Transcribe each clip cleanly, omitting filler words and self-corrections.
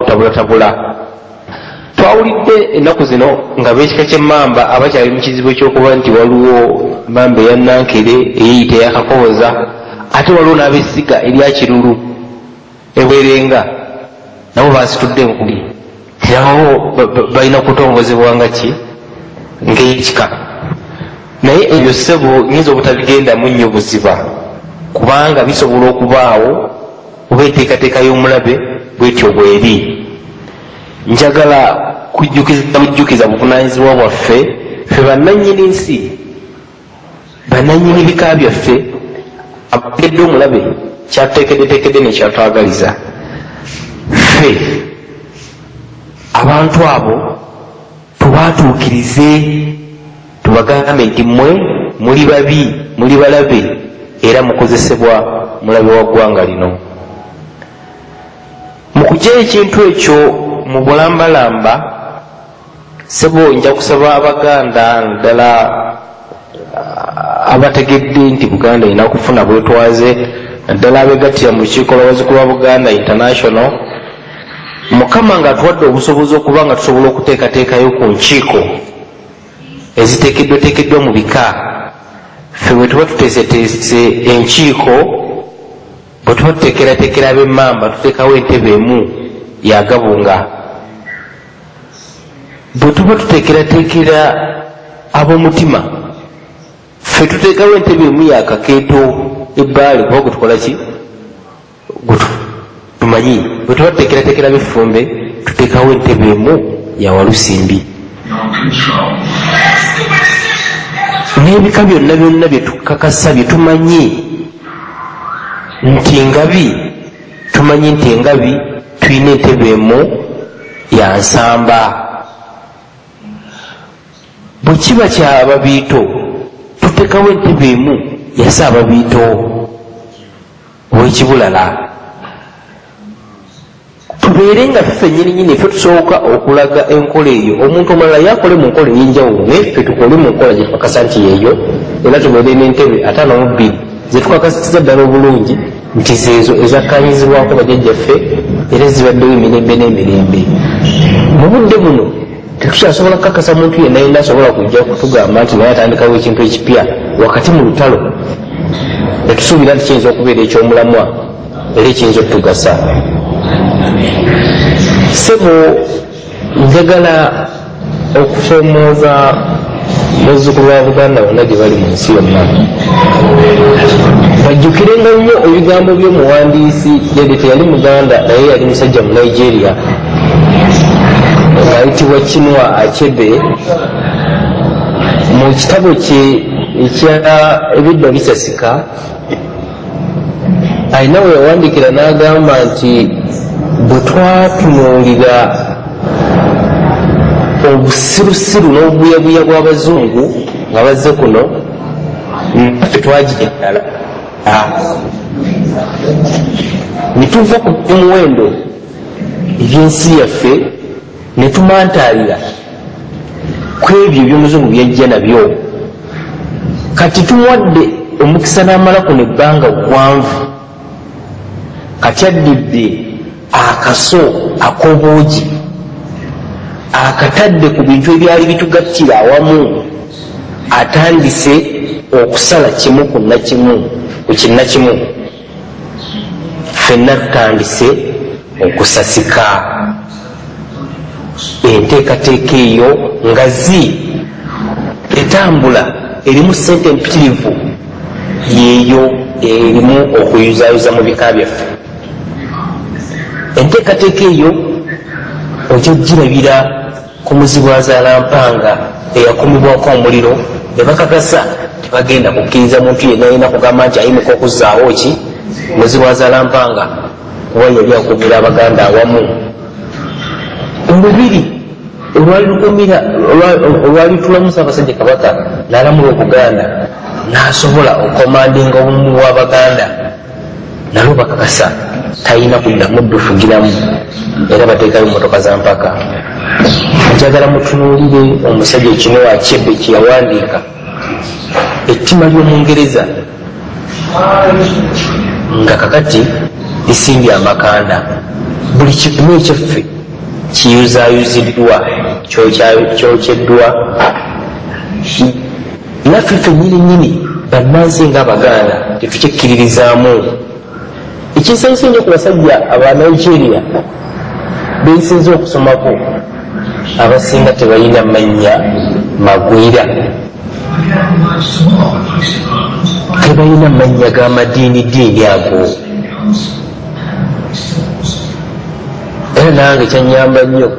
Tabulatabula twawulidde ennaku zino nga b'ekika ky'emmamba abakyali mu kizibu ekyokuba nti waliwo mamba eya Nankere eyeyita eyakakoboza, ate waliwo n'ab'essiga erya Kirulu ebwerenga nabo basitudde enkubi nabo balina kutongozebwa nga ki ng'ekika. Naye ebyo ssebo nyinza obutabigendamu nnyo buziba, kubanga bisobola okubaawo oba enteekateeka y'omulabe bwetyo bweri. Njagala kujjukiza bujjukiza buvunaanyizibwa bwaffe ffe bannannyini nsi, bannannyini bika byaffe, abategedde omulabe kyatuteekeddeteekedde nekyatwagaliza. Ffe abantu abo tubaatuukirize, tubagambe nti mmwe muli babi, muli balabe, era mukozesebwa mulabe wa ggwanga lino. Mu kuggyayo ekintu ekyo mu bulambalamba, ssebo nja kusaba Abaganda naddala abategedde nti Buganda erina kufuna bwetwaze, naddala abegattira mu lukiiko lw'abazzukulu ba Buganda International, Mukama ng'atuwadde obusobozi okuba nga tusobola okuteekateekayo ku nkiiko eziteekeddwateekeddwa mu bika. Ffe bwe tuba tuteeseteese enkiiko, bwe tuba tuteekerateekera ab'emmamba, tuteekawo entebe emu ya Gabunga. Bwe tuba tuteekerateekera ab'omutima, ffe tuteekawo entebe emu ya Kakeeto ebbaale, kuba gwe tukola ki gwe tumanyi. Bwe tuba tuteekerateekera ab'effumbe, tuteekawo entebe emu ya Walusimbi. N'ebika byonna byonna bye tukakasa, bye tumanyi nti ngabi, tumanyi nti engabi tulina entebe emu ya Nsamba. Bwe kiba kya Ababiito, tuteekawo entebe emu ya Ssaababiito ow'Ekibulala. Tubeere nga ffe nnyininyini ffe tusooka okulaga enkola eyo. Omuntu omulala ye akole mu nkola ey'enjawulo, naye ffe tukole mu nkola gye tukakasa nti yeeyo, era tubeere n'entebe 52 ze tukakasiza ddala obulungi nti zeezo ezakkaanyizibwako bajjajjaffe era zibaddewo emirembe n'emirembe. Mu budde buno tetukyasobola kukakasa muntu yenna yenna asobola kujja kutugamba nti naye atandikawo ekintu ekipya wakati mu lutalo, netusuubira nti kiyinza okubeera ekyomulamwa era ekiyinza okutugasa. Ssebo njagala okusoomooza muzzukulu wa Buganda bonna gye bali mu nsi yonna, bajjukirenga nnyo ebigambo by'omuwandiisi. Yadde teyali Muganda, naye yali musajja mu Nigeria ng'ayitibwa Chinua Achebe, mu kitabo kye ekya Ebidda Bisasika alina we yawandiikira n'agamba nti bwe twatunuulira obusirusiru n'obubuyabuya bw'abazungu nga bazze kuno, naffe twagira ddala ne tuva ku by'omuwendo eby'ensi yaffe ne tumantaalira ku ebyo eby'omuzungu byajja nabyo. Kati tumuwadde omukisa n'amala kuno ebbanga ggwanvu, kati addidde akaso ak'obwogi akatadde ku bintu ebyali bitugattira awamu, atandise okusala kimu ku nnakimu ku kinnakimu. Ffenna tutandise okusasika. Enteekateeka eyo ngazi etambula erimu ssente empitirivu, yeeyo erimu okuyuzayuza mu bika byaffe. Enteekateeka eyo ojja kugirabira ku Muzibu Azaala Mpanga eyakumibwako omuliro ne bakakasa tebagenda kukkiriza muntu yenna yenna kugamba nti ayimuka okuzzaawo ki Muzibu Azaala Mpanga, kuba yali akumira Abaganda awamu. Olubiri olwali lukumira olwali tulamu Ssaabasajja Kabaka n'alamula Obuganda n'asobola okukomandinga obumu bw'Abaganda, nalwo bakakasa talina kuddamu ddufugiramu, era bateekayo mmotoka za mpaka. Njagala mutunuulire omusajja Chinua Achebe kye yawandiika, ettima ly'Omungereza nga kakati lisimbye amakanda. Buli kimu ekyaffe kiyuzaayuziddwa, kyokyeddwa. Naffe ffennyini nnyini bannansi ng'Abaganda tetukyekkiririzaamu. Ekinsanyusa ennyo ku basajja aba Nigeria bensinze okusomako, abasinga tebalina mannya magwira, tebalina mannya ga madiini diini ago. Era nange kyanyamba nnyo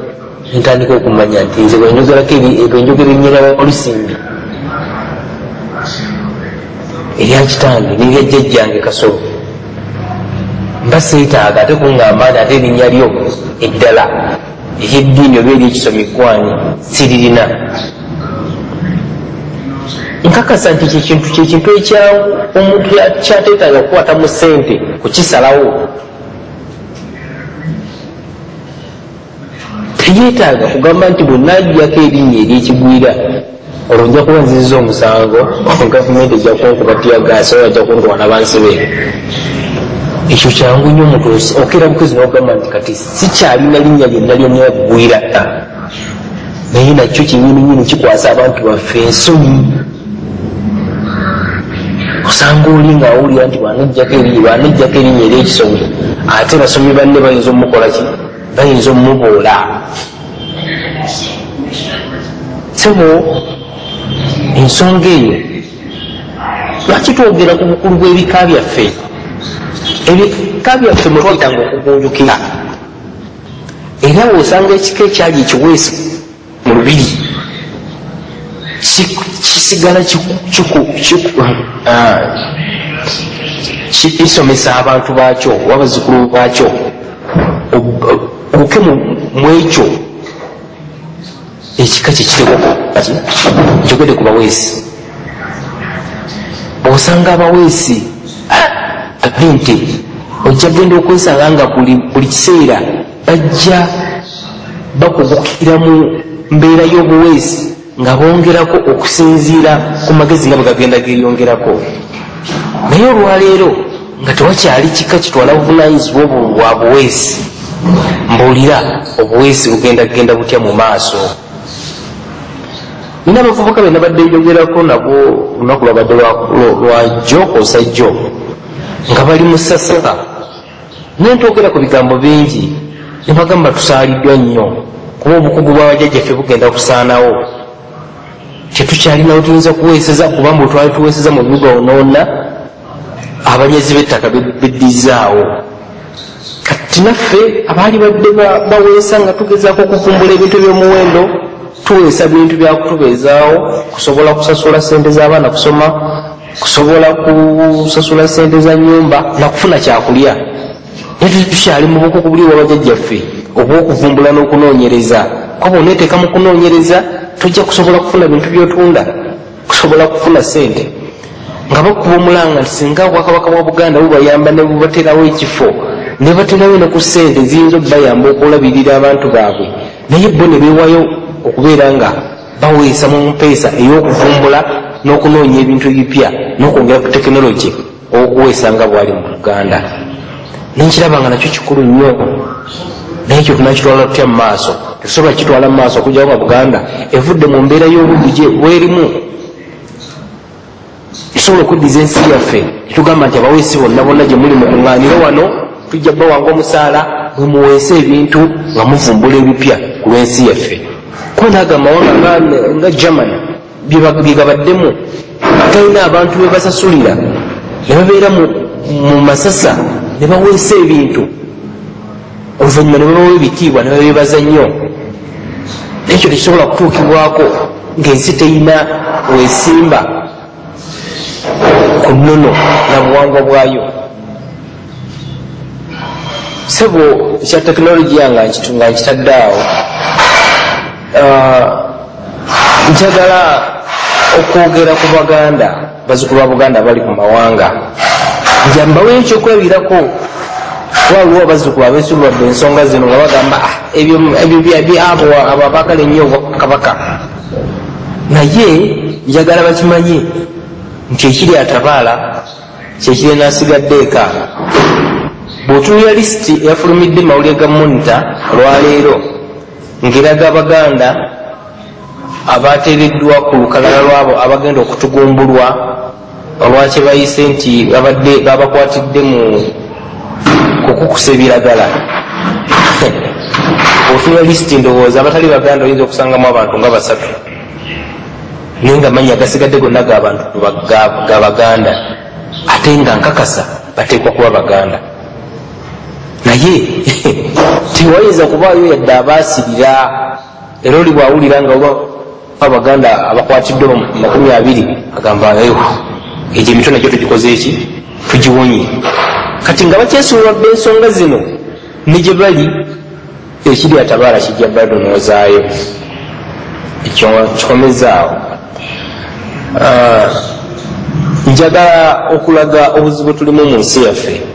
ntandika okumanya nti nze bwenjogerako bwenjogera erinnya lya Walusimbi, erya kitange n'erya jjajjange Kasolo, mba seetaaga ate kuŋŋamba nti ate erinnya lyo eddala ery'eddiini oba ery'ekisomi ggwani siririna. Nkakasa nti kyekintu kyekintu ekyangu omuntu kyateetaaga kukwata mu ssente kukisalawo. Teyeetaaga kugamba nti bwe najjako erinnya ery'ekigwira olwo nja kuba nzizza omusango, gavumenti ejja kunkuba tiyagaasi oba ajja kuntwala bansibe. Ekyo kyangu nnyo omuntu okeera bukwezi n'ogamba nti kati sikyalina linnya lyonna lyonna ggwira, naye nakyo kinnyininyini kikwasa abantu baffe ensonyi. Osanga oli ng'awulira nti bw'anajjako erinnya ery'ekisomi ate basomi banne bayinza omukola ki, bayinza omuboola. Sebo ensonga eyo lwaki twogera ku bukulu bw'ebika byaffe? Ebika byaffe mwe twayitanga okugunjukira, era bw'osanga ekika ekyali ekiweesi mu lubiri kisigala kisomesa abantu baakyo oba bazzukulu baakyo obuke mu ekyo ekika kyekiteekwa. Njogedde ku baweesi. Bw'osanga abaweesi ab'ente ojja kugenda okwesanga nga buli kiseera bajja bakugukira mu mbeera y'obuweesi nga bongerako okusinziira ku magezi nga bwe gagenda geeyongerako. Naye olwaleero nga tewakyali kika kitwala buvunaanyizibwa obwo bwa buweesi, mbuulira obuweesi bugenda kugenda butya mu maaso? Nina abavubuka be nabadde njogerako nabo olunaku lwabadde lwa jjo kwosa jjo nga bali mu ssasa, naye ntwogera ku bigambo bingi ne bagamba tusaaliddwa nnyo kuba obukugu bwa bajjajjaffe bugenda kusaanawo. Tetukyalinawo tuyinza kuweeseza kuba mbu twali tuweeseza mu bibuga onoona abanyazi b'ettaka beddizaawo. Kati naffe abaali badde baweesa nga tugezaako okuvumbula ebintu eby'omuwendo, tuweesa bintu byakutubeezaawo, kusobola kusasula ssente z'abaana kusoma, kusobola kusasula ssente za nnyumba nakufuna kyakulya. Naye tukyali mu bukugu buli obwa bajjajjaffe obw'okuvumbula n'okunoonyereza. Kuba bw'oneeteeka mu kunoonyereza tojja kusobola kufuna bintu by'otunda, kusobola kufuna ssente. Nga bakuba omulanga nti singa Obwakabaka bwa Buganda bubayamba ne bubaterawo ekifo ne baterawo ne ku ssente ziyinza okubayamba okulabirira abantu baabwe, naye bo ne beewayo okubeera nga baweesa mu mpeesa ey'okuvumbula n'okunoonya ebintu ebipya n'okwongera ku tekinologi okuweesa nga bwali mu Buganda. Nenkiraba nga nakyo kikulu nnyo, naye ekyo tunakitwala tutya mu maaso? Tetusobola kukitwala mu maaso okugyawo nga Buganda evudde mu mbeera y'obuddu gye bwerimu. Tusobola okuddiza ensi yaffe netugamba nti abaweesi bonna bonna gye muli mukuŋŋaanire wano, tujja bbawanga omusaala mwe muweese ebintu nga muvumbula ebipya ku lw'ensi yaffe. Kuba naago amawanga nga Germany bye gabaddemu galina abantu be basasulira ne babeera mu masasa ne baweesa ebintu, oluvannyuma ne babawa ebitiibwa ne babeebaza nnyo. Naye ekyo tekisobola kutuukibwako ng'ensi teyina weesimba ku nnono na buwangwa bwayo. Sebo ekya tekinologiya nga nkitadde awo, njagala okwogera ku Baganda, bazzukulu ba Buganda abali ku mawanga. Nja mbaweeyo ekyokulabirako. Waliwo abazzukulu abeesulubadde ensonga zino nga bagamba ebyo abo abaagala ennyo Obwakabaka, naye njagala bakimanye nti ekiri atabaala kyekiri n'asigadde eka. Bw'otunuulira lisiti eyafulumidde mu mawulire ga Monitor olwaleero ng'eraga Abaganda abateereddwa ku lukalala lw'abo abagenda okutugumbulwa olwa kye bayise nti babadde babakwatidde mu kukukusa ebiragala, bw'otunuulira lisiti ndowooza abatali Baganda oyinza okusangamu abantu nga basatu, naye nga mannya gasigadde gonna ga bantu ga Baganda, ate nga nkakasa bateekwa kuba Baganda. Naye tewayinza kubaayo yadde abaasirira, era oli bw'awulira nga oba Abaganda abakwatiddwa 20 agamba ewo egyo emitwe nagyo tugikoze eki, tugiwonye. Kati nga bakyesuulwadde ensonga zino ne gye bali, ekiri atabaala kijja badonoozaayo. Ekyo kikomezaawo. Njagala okulaga obuzibu tulimu mu nsi yaffe.